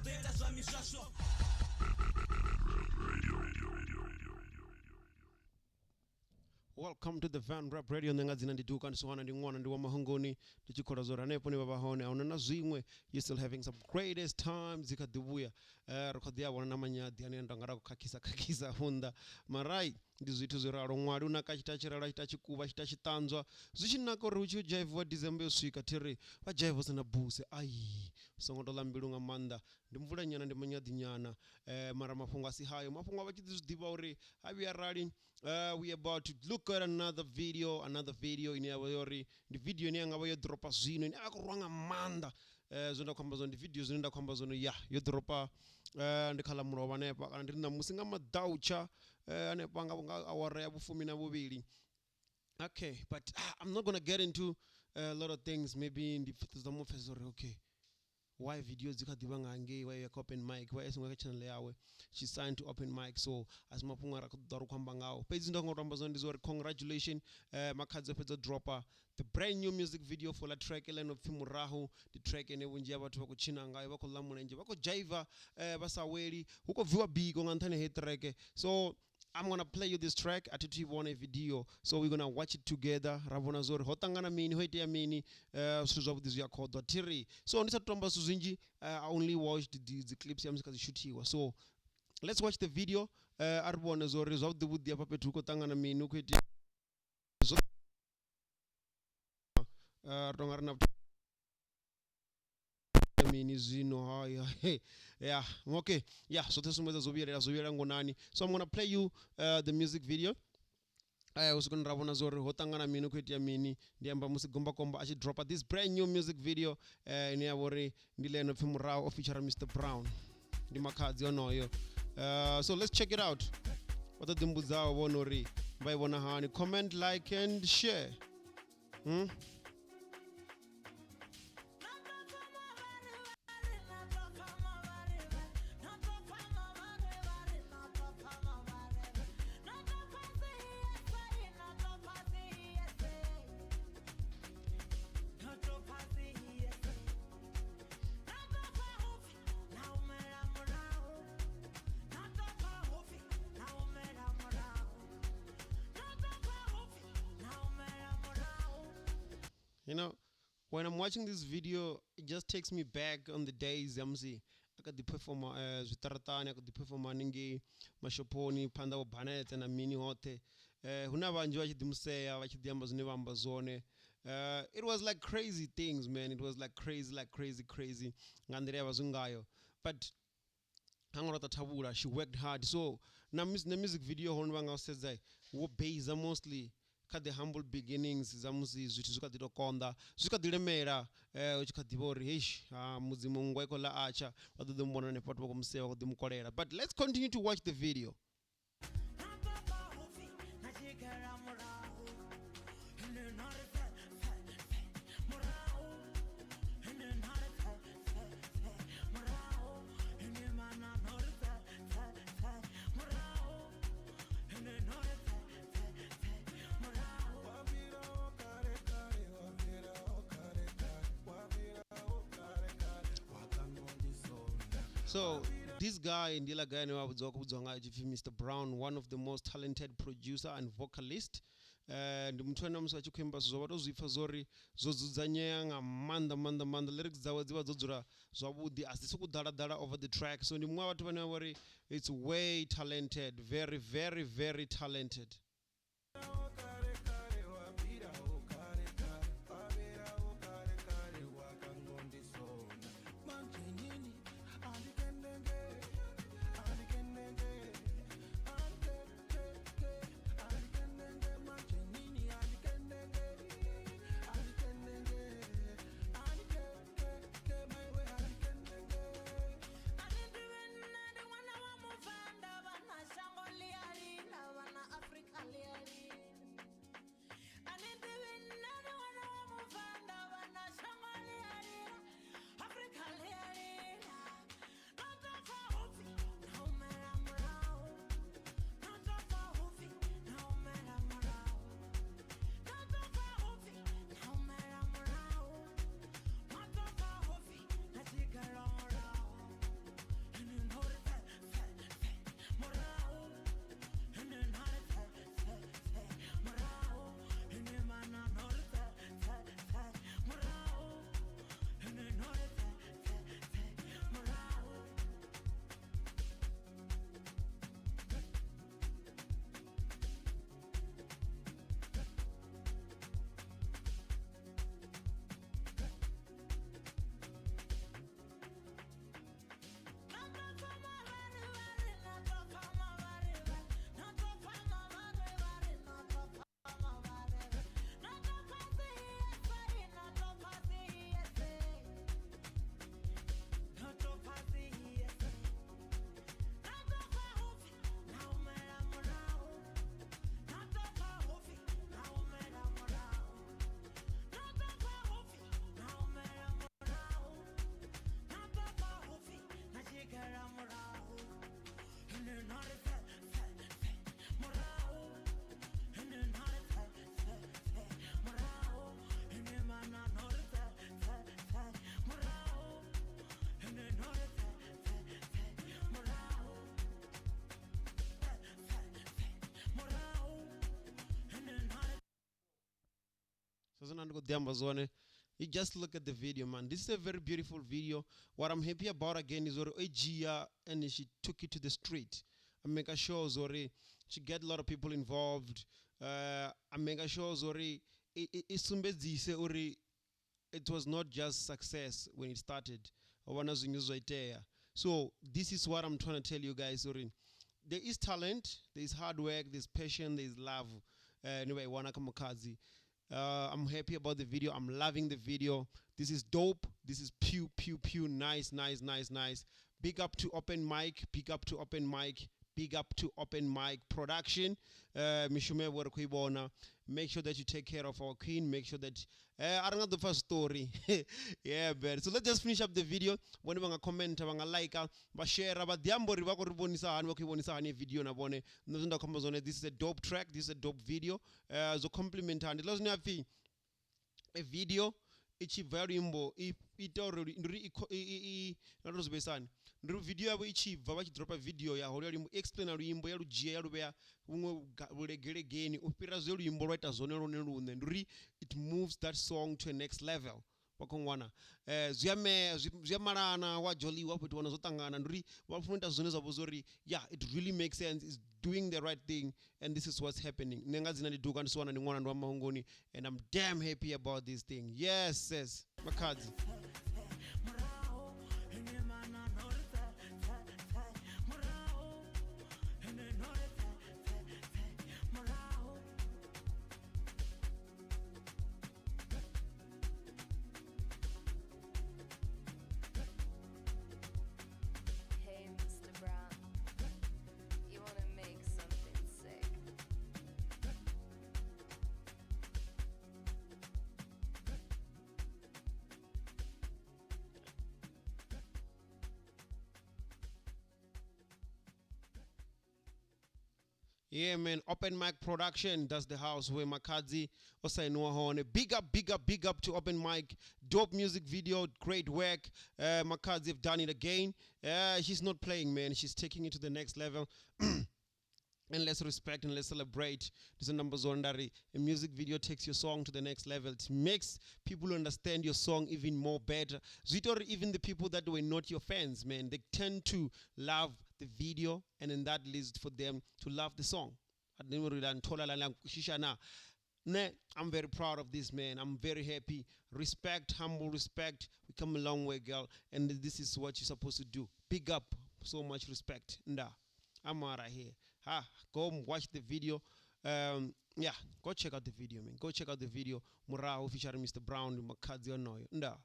Rabela zwa miswaswo. Welcome to the Van Rap Radio. Nṋe nga dzina ndi Duka, ndi Suhana, ndi ṅwana, ndi wa Mahongoni, ndi tshi khola zwo uri hanefho ni vha vha hone ahuna na zwiṅwe. You still having some greatest time dzi kha ḓi vhuya. Ri kho ḓi a vhona na manyaḓi ane nda nga ra khou khakhisa khakhisa afho nnḓa. Marai ndi zwithu zwi ralo, ṅwali u naka a tshi ita a tshi ralo, a tshi ita a tshi kuvha, a tshi ita a tshi ṱanzwa. Zwi tshi naka uri hu tshi dzhaiviwa December yo swika thi ri vha dzhaive hu si na buse. Ai songo to ḽa mbilu nga maanḓa, ndi mvula nyana ndi manyaḓi nyana. Mara mafhungo a si hayo, mafhungo a vha tshi ḓi zwi ḓivha uri ha vhuya rali. We about to look at another video, another video ine yavha yori ndi video ine yanga vha yo dropa zwino, ine ya khou rwa nga maanḓa. Zwine nda khou amba zwone ndi video zwine nda khou amba zwone ya yo dropa ndi kha ḽa mulovha hanefha kana ndi ri ṋamusi nga maḓautsha hanefha nga awara ya vhufumi na vhuvhili. Okay, but I'm not gonna get into a lot of things. Maybe ndi ḓo mu pfesesa uri okay why video dzi kha ḓivha nga ngei, why ya kha open mic, why isingo kha channel yawe. She signed to open mic, so a si mafhungo a ra khou ḓo ri khou amba ngao. Fhedzi ndo ngo to amba zwone ndi zwa uri congratulation, Makhadzi o fhedza dropa the brand new music video for la track ḽe no pfhi Murahu. Ndi track ine vhunzhi ha vhathu vha khou tshina ngayo, vha khou ḽa mulenzhe, vha khou dzhaiva vha sa weli, hu khou bviwa biko nga nṱhani ha heyi track. So I'm gonna play you this track. A thi thu i vhona video, so we're gonna watch it together. Ra vhona zwa uri ho ṱangana mini, ho itea mini, zwithu zwavhuḓi zwi a khoḓwa thiri. So ndi sa tou amba zwithu zwinzhi, I only watched dzi clips ya musi kha dzi shuthiwa. So let's watch the video, a ri vhone zwa uri zwavhuḓi vhuḓi hafha fhethu hu khou ṱangana mini, hu khou itea zwo ri tonga ri na mini zwino. Hai, yeah, okay, yeah, zwoṱhe sumbedza zwo vhuyelela, zwo vhuyelela ngonani. So I'm gonna play you the music video, u swika ra vhona zwa uri ho ṱangana mini, hu khou itea mini. Ndi amba musi Gombakomba a tshi dropa this brand new music video ine ya vha uri ndi ḽe no pfhi Murahu, o feature Mr Brown, ndi Makhadzi onoyo. So let's check it out. Vha ḓo ḓi mbudzaho vhona uri vha i vhona hani. Comment, like and share. You know, when I'm watching this video, it just takes me back on the days ya musi a kha ḓi performa zwiṱaraṱani, a kha ḓi performa haningei mashophoni phanḓa vho banetse na mini hoṱhe. Hu na vhanzhi vha tshi ḓi musea, vha tshi ḓi amba zwine vha amba zwone. It was like crazy things, man. It was like crazy, like crazy, crazy nga nḓila ya vha zwi ngayo. But ha ngo laṱa thavhula, she worked hard. So na music video hone vha nga sedza wo base mostly kha the humble beginnings dza musi zwithu zwi kha ḓi to konḓa, zwi kha ḓi lemela, u tshi kha ḓivha uri heish mudzimu nngwa i khou ḽa atsha, vha ḓo ḓi mubona hanefho vhathu vha khou musea, vha khou ḓi mukolela. But let's continue to watch the video. So this guy ndi ḽa guy ane vha vhudziwa khou vhudziwa nga tshipfi Mr Brown, one of the most talented producer and vocalist. Ndi muthu ane musi a tshi khou imba zwithu zwa vha to zwi pfha zwori zwo dzudzanyea nga maanḓa maanḓa maanḓa, lyrics dzawe dzi vha dzo dzula zwavhuḓi, a si sokou ḓala ḓala over the track. So ndi muṅwe wa vhathu vhane vha vhori it's way talented, very very very talented. Zwine ndi khou ḓi amba zwone, you just look at the video, man. This is a very beautiful video. What I'm happy about again is uri o dzhia and she took it to the street. A make sure uri she get a lot of people involved. A make sure uri i sumbedzise uri it was not just success when it started. Ho vha na zwiṅwe zwa itea. So this is what I'm trying to tell you guys, uri there is talent, there is hard work, there's passion, there is love. Ni vha i wana kha Makhadzi. I'm happy about the video. I'm loving the video. This is dope. This is pew pew pew. Nice, nice, nice, nice. Big up to Open Mic. Big up to Open Mic. Big up to Open Mic Production. Mishumo yavho ri khou i vhona. Make sure that you take care of our queen. Make sure that a ri nga ḓo pfa story. Yeah, man. So let's just finish up the video. Vhone vha nga comment, vha nga like, vha share, vha ḓi amba uri vha khou ri vhonisa hani, vha khou i vhonisa hani video na vhone. Nṋe zwine nda khou amba zwone, this is a dope track, this is a dope video. Zwo compliment hani. Ḽa zwine ha pfi a video i tshi bva ya luimbo i ita uri ndi uri i ndo to zwi vhuisa hani, ndi uri video yavho i tshi bva vha tshi dropa video ya holo ya luimbo i explain luimbo ya lu dzhia ya lu vhea vhuṅwe vhulegelegeni u fhira zwe luimbo lwa ita zwone lwone luṋe. Ndi uri it moves that song to a next level. Vha khou ṅwana zwi a me zwi a malana wa joliwa fhethu wana zwo ṱangana. Ndi uri vha funa u ita zwine zwa vha uri yeah, it really makes sense, is doing the right thing, and this is what's happening. Nṋe nga dzina ndi Duka, ndi siwana ndi ṅwana ndi wa Mahongoni, and I'm damn happy about this thing. Yes sis Makhadzi. Hey, Mr. Brown, you wanna make something sick? Yeah, man. Open Mic Production. That's the house where Makhadzi osainiwa hone. Big up, big up, big up to Open Mic. Dope music video. Great work. Makhadzi have done it again. She's not playing, man. She's taking it to the next level. And let's respect and let's celebrate. This is number zondari. A music video takes your song to the next level. It makes people understand your song even more better. Zwitori, even the people that were not your fans, man, they tend to love the video, and then that leads for them to love the song. I'm very proud of this, man. I'm very happy. Respect, humble respect. We come a long way, girl. And this is what you're supposed to do. Big up. So much respect. Nda. I'm out of here. Ha, go watch the video. Yeah, go check out the video, man. Go check out the video. Murahu featuring Mr. Brown, Makhadzi Onoyo. Nda.